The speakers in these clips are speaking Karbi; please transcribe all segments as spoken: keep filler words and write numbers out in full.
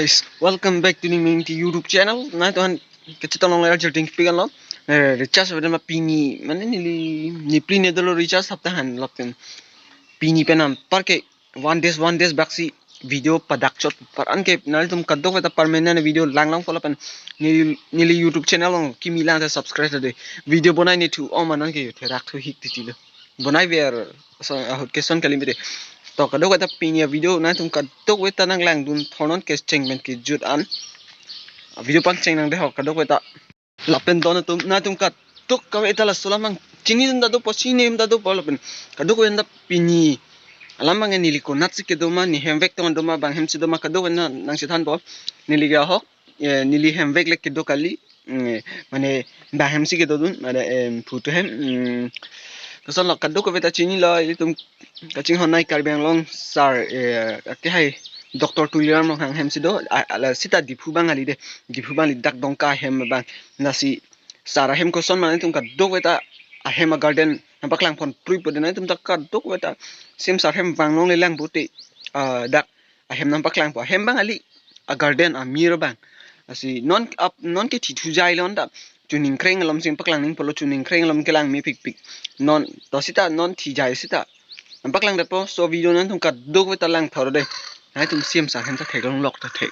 Guys, welcome back to Ningmingti YouTube channel. Nangtum aphan kachetong long layar jerding pikan lo. Eh, recharge beda ma pini, mane neli, neli pli ne dolo recharge hapta han lapen pini pen anparke one days, one days baksi video padak chot par anke nangtum kadokave ta permanent video lang long po lapen neli, neli YouTube channel along kimi lang ta subscribe ta de, video bonai ne thu om anon ke therak thu hik titi lo. Bonai ver so ahut ke son kali mete. To kadokave ta pini avideo nangtum kadokave ta nang langdun thornon kecheng pen kejut an. Video pangcheng nang de ho kadokave ta. Lapen don atum nangtum kadokave ta laso alam abang chinidun ta dopo, chinidun ta dopo lapen kadokave ta pini alam abang neli konatsi kedo ma, ne hemvek tong do ma, bang hemsi do ma kadokave ta nang chethanpo. Neli ke ahok, eh, neli hemvek le kedo kali. Mm, mane bang hemsi kedodun, mane, em, phutu hem, mm, lason lo kadokave ta chinilo, ilitum kachinghon nai Karbi Anglong sir, eh, ake hai Doctor Tuliram Ronghang hemsi do, a, a, la sita Diphu bang kali de, Diphu bang kali dak Dongka ahem bang, lasi sir ahem koson mane nangtum kadokave ta ahem agarden nangpaklang pon prui po de nangtum ta kadokave ta same sir ahem vang longle lang pute, ah, dak ahem nangpaklangpo, ahem bang kali agarden amir bang. Lasi non ap, non ke thithu jai lon ta Chuningkreng alom si nangpaklang nangpo lo, Chuningkreng alom kelang mepikpik. Non to sita non thi jai sita nangpaklang detpo. So video nangtum kadokave ta lang thor de. Nangtum same sir ahem ta theklong lok ta thek.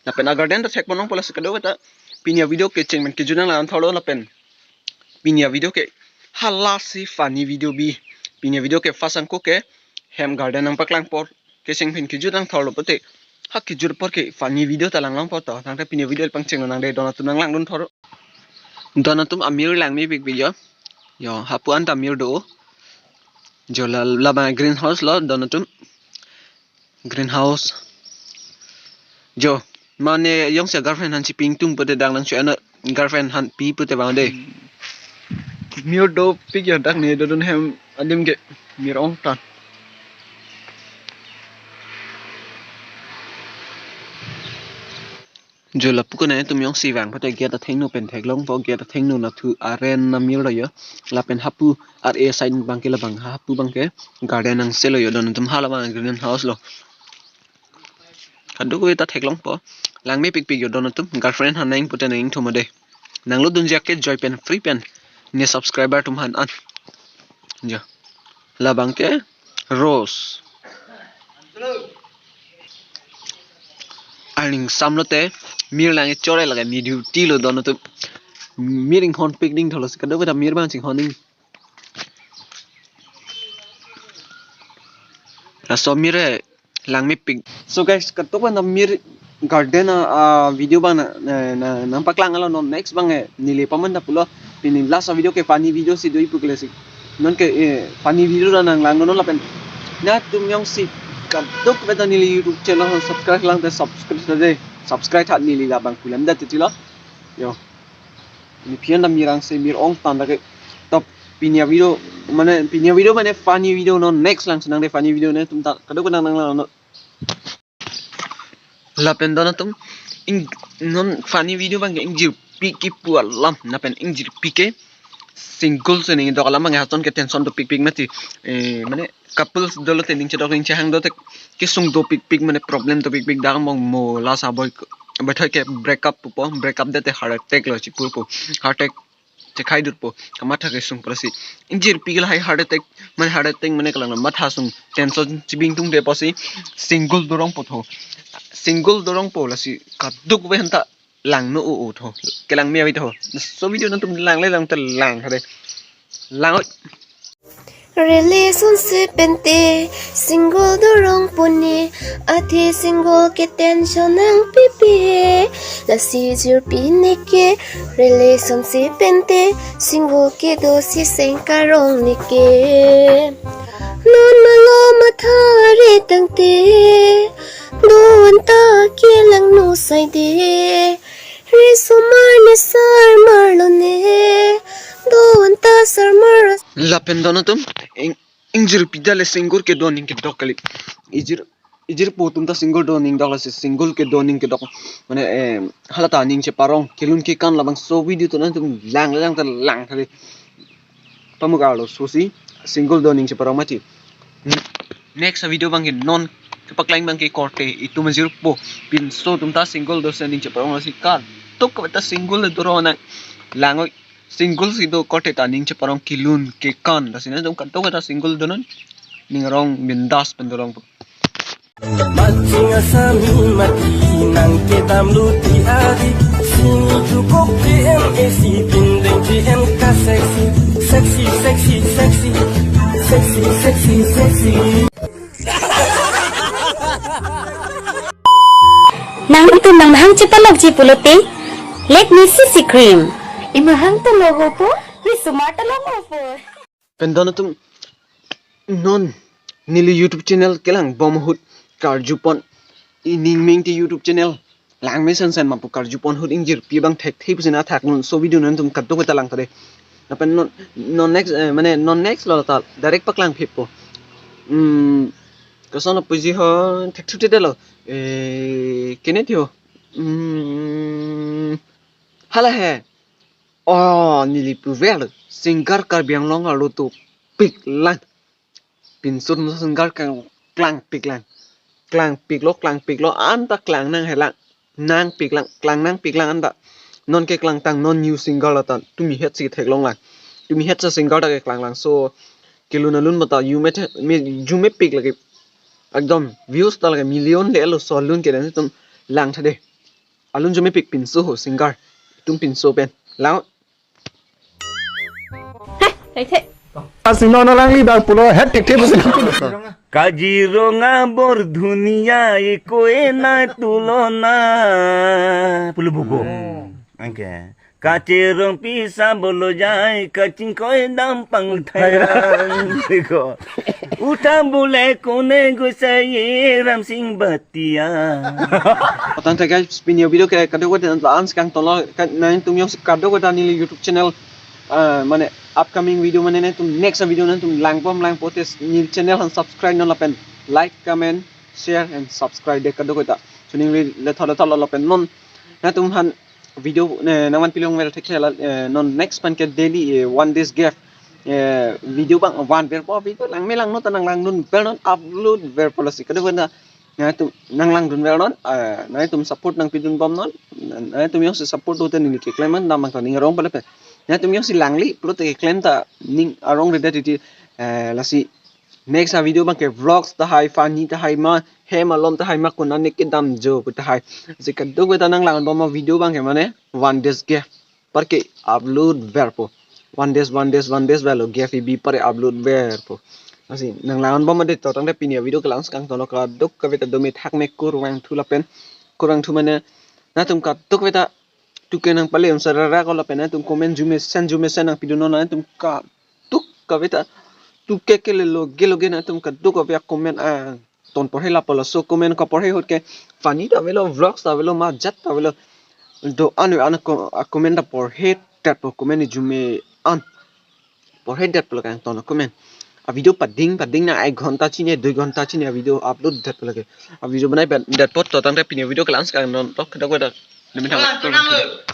Lapen agarden ta thek pon longpo, lasi kadokave ta pini avideo kecheng pen kejut nang lang thor lo lapen pini avideo ke hala si funny video bi. Pini avideo ke first angko ke hem garden nangpaklang apor kecheng pen kejut nang thor lo pute, ha kejut apor ke funny video ta lang long po to. Tangte pini avideo pangcheng nang de, don atum nang langdun thor. Don atum amir lang mepikpik jo. Jo, hapu an ta amir do. Jo la, labang greenhouse lo don atum. Greenhouse. Jo, mane jongsi girlfriend aphan si ping tum pute dang lang su ano girlfriend aphan pi pute bang de. Mir dopik jo dak ne dodun hem adim ke mir ong tan. Jo lapu ko nangtum jongsi vang pute gate athengno pen theklong po, gate athengno nathu aren amir lo jo. Lapen hapu ar e side abang ke labang hapu abang ke garden angse lo jo, don atum hala abang greenhouse lo. Kadokave ta theklong po. Lang mepikpik jo don atum, girlfriend aphan nang pute nang thum de. Nang lo dunjak ke joy pen free pen ne subscriber atum aphan an. Jo. Labang ke Rose. Arning sam lote mir lang chore lage, ne duty lo don atum. Mir inghon pik ding tholo si kadokave ta mir bang chinghon ding. Laso mir e lang mepik. So guys, kadokave ta mir garden a, a video bang na, na, na, nangpaklang lo non, next bang e neli paman ta pulo. Pini last video ke funny video si do ipu kele si. Non ke, eh, funny video ta nang langnon lapen nangtum jongsi kadokave ta neli YouTube channel subscribe lang te subscribe ta de. Subscribe tha neli labang kulam da titi lo. Jo. Nephi an ta mir angse mir ong tan dak ke. To pini avideo mane, pini avideo mane funny video non, next lang si nang de funny video nangtum ta kadokave ta nang langnon. Lapen don atum ing, non funny video bang ke ingjirpi kipu alam lapen ingjirpi ke single si ning dok alam bang hason ke tension dopikpik mati, eh, mane couples dolo te ning chedok ning chehang do te kesung dopikpik mane problem dopikpik dak mong mo lasa boy, boy thoi ke break up po, break up de te heart attack lo chipur po, heart attack chekhai dut po, kamatha kesung po lasi ingjirpi ke lahai heart attack, mane heart attack mane kalang matha sung tension chibing tung de po si single dorong po tho, single dorong po lasi kadokave aphan ta langno o o tho, kelang me avi tho. So video nangtum lang le lang ta lang kha de, lang oi. Relationship pen te single dorong pune, athe single ke tension nangpipe. Lasi jirpi ne ke relationship pen te single kedo si seng karong ne ke. Non malom matha re tangte, don ta kelang no sai de. Risomar ne sarmar lone, don ta sarmar. Lapen don atum ing, ingjirpi da le single kedo ning kedok kali. Ingjir, ingjirpo atum ta single do ning dok lasi single kedo ning kedok. Mane, eh, hala ta ning cheparong kelun kekan labang so video to nangtum lang lang ta lang kali. Pamuk arlo so si single do ning cheparong mati. Next video bang ke non Kepaklang abang ke korte itum ajirpo. Pinso atum ta single do si ning cheparong, lasi kadokave ta single do ro nang. Lang oi, single si do korte ta ning cheparong, kelun kekan. Lasi nangtum kadokave ta single donon. Ning arong bindas pen dorongpo. Matching asami mati nang kedam luti adi. Sini cukup G M A C, pindeng G M ka sexy. Sexy, sexy, sexy. Sexy, sexy, sexy. Nangtum nangmahang chepalokji pulote, Lakme C C cream. Imahang ta logopo, risomar ta logopo. Pen don atum, non neli YouTube channel kelangbom ahut karjupon, ining meng ti YouTube channel Langme Sansan ma pu karjupon ahut ingjirpi abang thekthe pusi na thak non, so video nangtum kadokave ta lang tade. Lapen non, non next, eh, mane non next lo ta direct paklangphitpo. Hmm, koson puji ho, thekthuthe lo. Eh, kene thi ho. Hmm, hala he. Oh, neli puver singer Karbi Anglong arlo dopiklang. Pinso atum singer kang klangpiklang. Klangpiklo, klangpiklo, anta klang nang helang. Nangpiklang, klang nangpiklang anta. Non keklangtang, non new singer la ta. Tumi het si theklonglang. Tumi het sa singer ta keklanglang. So, kelun alun mata, arjume the, me, arjumepik lagi. Ekdom views ta lagi million le lo, so alun ke nangtum lang tade. Alun arjumepik pinso ho singer. Itum pinso pen. Lang. Heh, thai the. Asino na langli dak pulo het thekthe pusi. Kaziranga bor dhuniya e koi na tulona. Pulo bugo. Anke. Kachirong pisa bolo jai, kachingkoi dam pangthai rang. Dikho. Uta bule kone gosai Ramsing Bhatia. Tangte guys, pini video ke kadokave ta la-an si kangtonlo, ka-, nangtum jongsi kadokave ta neli YouTube channel, ah, mane upcoming video mane nangtum next video nangtum langbom lang pote neli channel aphan subscribe non lapen like, comment, share and subscribe de kadokave ta. Chuning le thale thale lapen non nangtum aphan video, eh, nangvanpilong ver thekthe la, eh, non next pen ke daily, eh, one days gap, eh, video abang vanverpo, video langme langno ta nanglangdunver non, upload verpo, lasi kadokave ta nangtum nanglangdunver non, eh, nangtum support nangpidunbom non, nangtum jongsi support dote neli keklem an dam abang ta ning arong pale pen. Nangtum jongsi langli pulote keklem ta ning arong redet titi, eh, lasi next a video abang ke vlogs tahai, funny tahai ma, hem alom tahai ma, konane kedam jo pu tahai. Lasi kadokave ta nanglangdunbom a video abang ke mane one days gap. Par ke upload verpo. One days, one days, one days verlo, gap ibi par upload verpo. Lasi nanglangdunbom adet to tangte pini a video ke la-an si kangtonlo, kadokave ta dome thakme kurvangthu lapen. Kurvangthu mane nangtum kadokave ta tuke nangpale un sarara ko lapen nangtum comment arjumesen arjumesen nangpidun non, nangtum kadokave ta tuke ke le loge loge nangtum kadokave a comment angton porhe lapo, laso comment kaporhe ahut ke funny ta avelo, vlogs ta avelo, majat ta avelo, do-an an ko-, a comment ta porhe detpo, comment arjume an porhe detpo lake angton comment. A video pading pading nang ek ghonta chini, dui ghonta chini a video upload detpo lake. A video banai detpo to tangte pini video ke la-an si kangtonlo, kadokave ta. Demi thang.